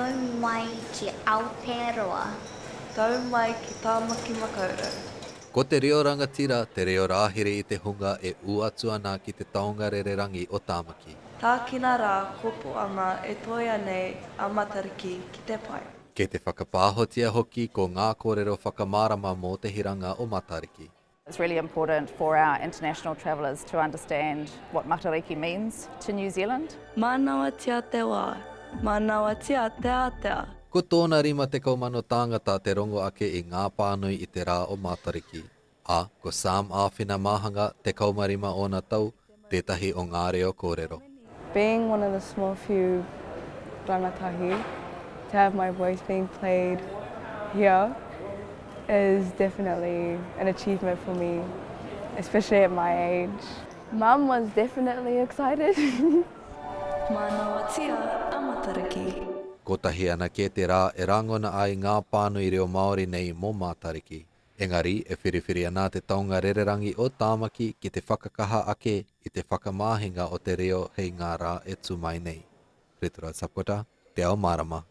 Nau mai ki Aotearoa. Tau mai ki Tāmaki Makaurau. Ko te reo rangatira te reo rāhiri i te hunga e ū atu ana ki te taunga rererangi o Tāmaki. Tākina rā ko Poanga e toia nei a Matariki ki te pae. Kei te whakapāhotia hoki ko ngā kōrero whakamārama mō te hiranga o Matariki. It's really important for our international travellers to understand what Matariki means to New Zealand. Mānawatia te wā, mānawatia te ātea. Ko tōna 50,000 tāngata te rongo ake i ngā pānui i te rā o Matariki, ā, ko Sam Āwhina Māhanga, 15 ōna tau, tētahi o ngā reo kōrero. Being one of the small few rangatahi to have my voice being played here is definitely an achievement for me, especially at my age. Mum was definitely excited. Mānawatia a Matariki. Kotahi anake te rā e rangona ai ngā pānui reo Māori nei mō Matariki. Engari, e whiriwhiri ana te taunga rererangi o Tāmaki ki te whakakaha ake i te whakamahinga o te reo hei ngā rā e tū mai nei. Rituraj Sapkota, Te Ao Mārama.